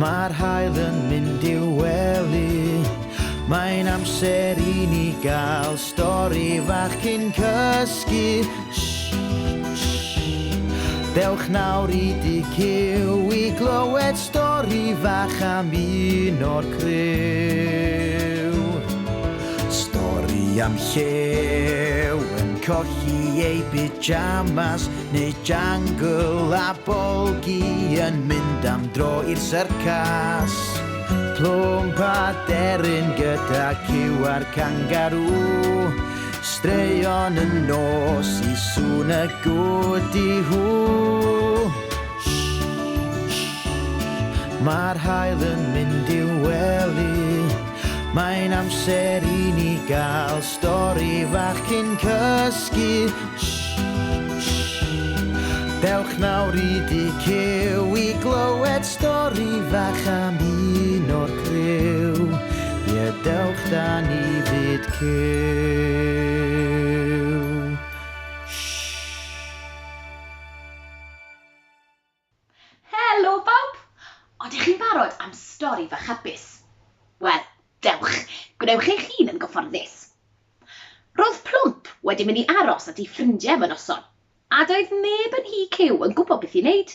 Mae'r haul yn mynd i'w wely. Mae'n amser i ni gael stori fach cyn cysgu. Shh, shh. Dewch nawr i dŷ Cyw i glywed stori fach am un o'r criw. Stori am llew yn colli ei pyjamas neu jangle a Bolgi yn mynd am dro i'r syrcas. Plwmp a deryn gyda cyw a'r cangarŵ. Straeon y nos i sŵn y gwdi-hw. Mae'r haul yn mynd i'w wely. Mae'n amser i ni gael stori fach cyn cysgu. Dewch nawr i dŷ Cyw i glywed stori fach am un o'r criw. Ie, dewch da ni fyd Cyw. Helo bawb! Odych chi'n barod am stori fach hapus? Wel, dewch, gwnewch eich hun yn gyfforddus. Roedd Plwmp wedi mynd i aros at ei ffrindiau am y noson, a doedd neb yn nhŷ Cyw yn gwybod beth i wneud.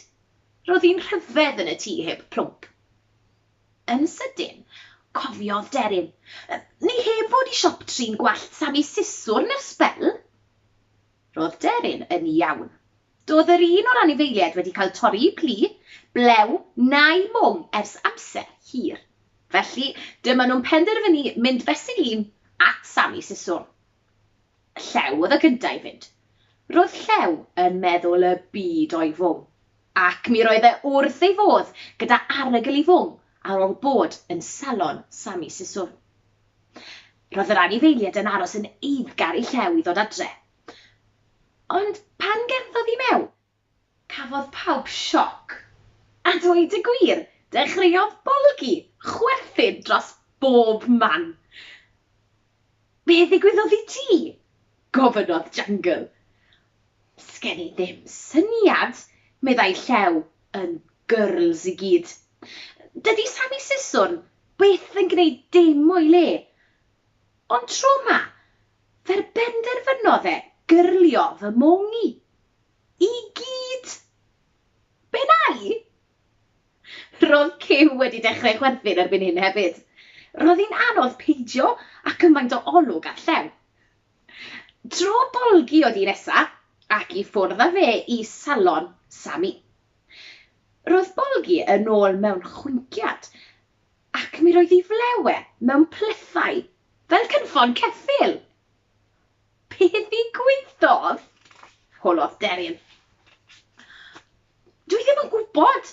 Roedd hi'n rhyfedd yn y tŷ heb Plwmp. Yn sydyn, cofiodd Deryn, Ni heb fod i siop trin gwallt Sami Siswrn ers sbel! Roedd Deryn yn iawn. Doedd yr un o'r anifeiliaid wedi cael torri'u plu, blew na'u mwng ers amser hir. Felly, dyma nhw'n penderfynu mynd fesul un at Sami Siswrn. Llew oedd y cyntaf i fynd. Roedd Llew yn meddwl y byd o'i fwng, ac mi roedd e wrth ei fodd gyda arogl ei fwng ar ôl bod yn salon Sami Siswrn. Roedd yr anifeiliaid yn aros yn eiddgar i Llew i ddod adre. Ond pan gerddodd i mewn, cafodd pawb sioc. A dweud y gwir, dechreuodd Bolgi chwerthin dros bob man. Be ddigwyddodd i ti? gofynnodd Jangle. Sgen i ddim syniad, meddai Llew yn gyrls i gyd. Dydy Sami Siswrn byth yn gwneud dim o'i le. Ond tro 'ma, Fe'r benderfynodd e gyrlio fy mwng i. I gyd! Be na i? Roedd Cyw wedi dechrau chwerthin erbyn hyn hefyd. Roedd hi'n anodd peidio â cymaint o olwg ar Llew. Tro Bolgi oedd hi nesa, ac i ffwrdd â fe i salon Sami. Roedd Bolgi yn ôl mewn chwinciad, ac mi roedd ei flew e mewn plythau Fel cynffon ceffyl! Be ddigwyddodd? holodd Deryn. Dwi ddim yn gwybod.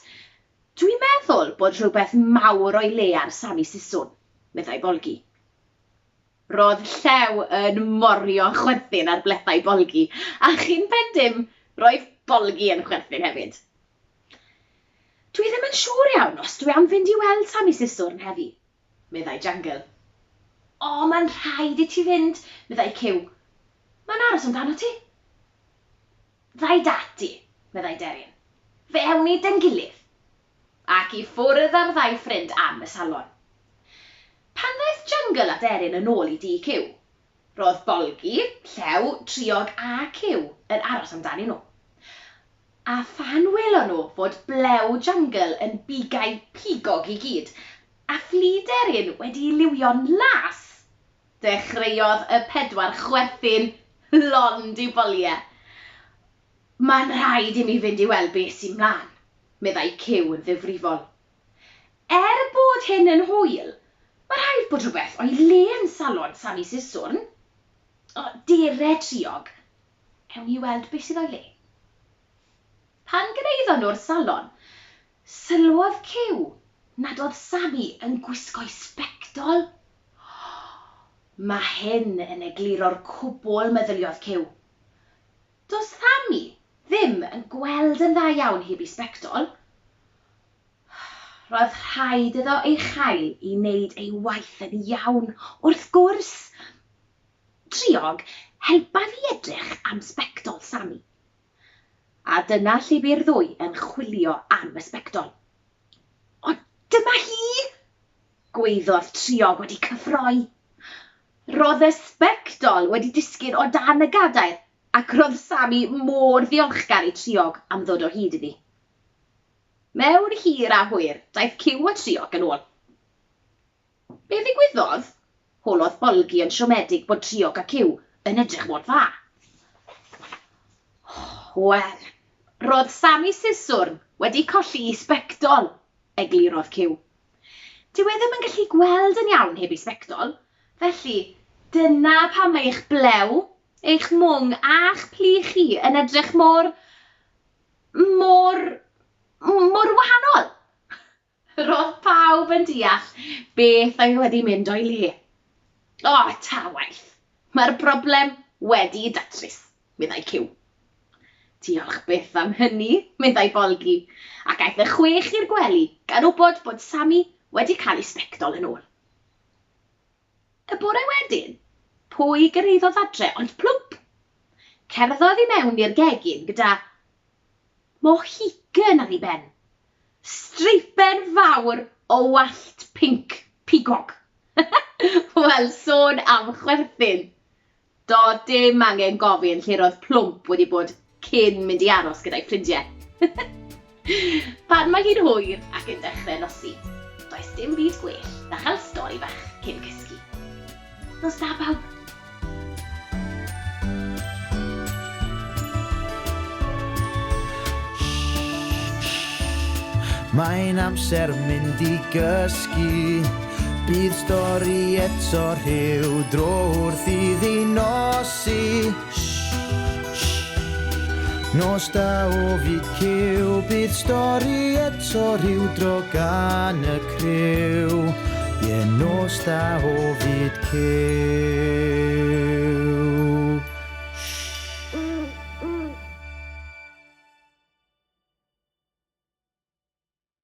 Dwi'n meddwl bod rhywbeth mawr o'i le ar Sami Siswrn, meddai Bolgi. Roedd Llew yn morio chwerthin ar blethau Bolgi, a chyn pen dim, roedd Bolgi yn chwerthin hefyd. Dwi ddim yn siŵr iawn os dwi am fynd i weld Sami Siswrn heddi, meddai Jangle. O, mae'n rhaid i ti fynd, meddai Cyw. Mae'n aros amdano ti. Dda i dad ti, meddai Deryn. Fe awn ni 'da'n gilydd. Ac i ffwrdd â'r ddau ffrind am y salon. Pan ddaeth Jangle a Deryn yn ôl i dŷ Cyw, roedd Bolgi, Llew, Triog a Cyw yn aros amdanyn nhw. A phan welon nhw fod blew Jangle yn bigau pigog i gyd, a phlu deryn wedi'i liwio'n las, dechreuodd y pedwar chwerthin lond i'w boliau. Mae'n rhaid i mi fynd i weld beth sy'n mlaen, meddai Cyw yn ddifrifol. Er bod hyn yn hwyl, mae rhaid bod rhywbeth o'i le yn salon Sami Siswrn. O, dere, Triog, ewn ni i weld beth sydd o'i le. Pan gyrhaeddon nhw'r salon, sylwodd Cyw nad oedd Sami yn gwisgo'i sbectol. Mae hyn yn egluro'r cwbl, meddyliodd Cyw. Does Sami ddim yn gweld yn dda iawn heb ei sbectol. Roedd rhaid iddo ei chael i wneud ei waith yn iawn, wrth gwrs. Triog, helpa fi edrych am sbectol Sami. A dyna lle bu'r ddwy yn chwilio am y sbectol. Ond Dyma hi! Gwaeddodd Triog wedi cyffroi. Roedd y sbectol wedi disgyn o dan y gadair ac roedd Sami mor ddiolchgar i Triog am ddod o hyd iddi. Mewn hir a hwyr, daeth Cyw a Triog yn ôl. Be ddigwyddodd? Holodd Bolgi yn siomedig bod Triog a Cyw yn edrych mor dda. Wel, roedd Sami Siswrn wedi colli'i sbectol, eglurodd Cyw. Dyw e ddim yn gallu gweld yn iawn heb ei sbectol, felly dyna pam mae eich blew, eich mwng a'ch plu chi yn edrych mor... mor... mor wahanol. Roedd pawb yn deall beth oedd wedi mynd o'i le. O, ta waeth, mae'r broblem wedi'i datrys, meddai Cyw. Diolch byth am hynny, meddai Bolgi, ac aeth y chwech i'r gwely gan wybod bod Sami wedi cael ei sbectol yn ôl. Y bore wedyn, pwy gyrhaeddodd adre ond Plwmp? Cerddodd i mewn i'r gegin gyda mohican ar ei ben, streipen fawr o wallt pinc pigog. Wel, sôn am chwerthin! Doedd dim angen gofyn lle roedd Plwmp wedi bod cyn mynd i aros gyda'i ffrindiau. Pan mae hi'n hwyr ac yn dechrau nosi, does dim byd gwell na chael stori fach cyn cysgu. Nos da bawb! Mae'n amser mynd i gysgu. Bydd stori eto rhyw dro wrth iddi nosi. Nos da o fyd cyw, bydd stori eto rhyw dro gan y criw. Ie, nos da o fyd cyw.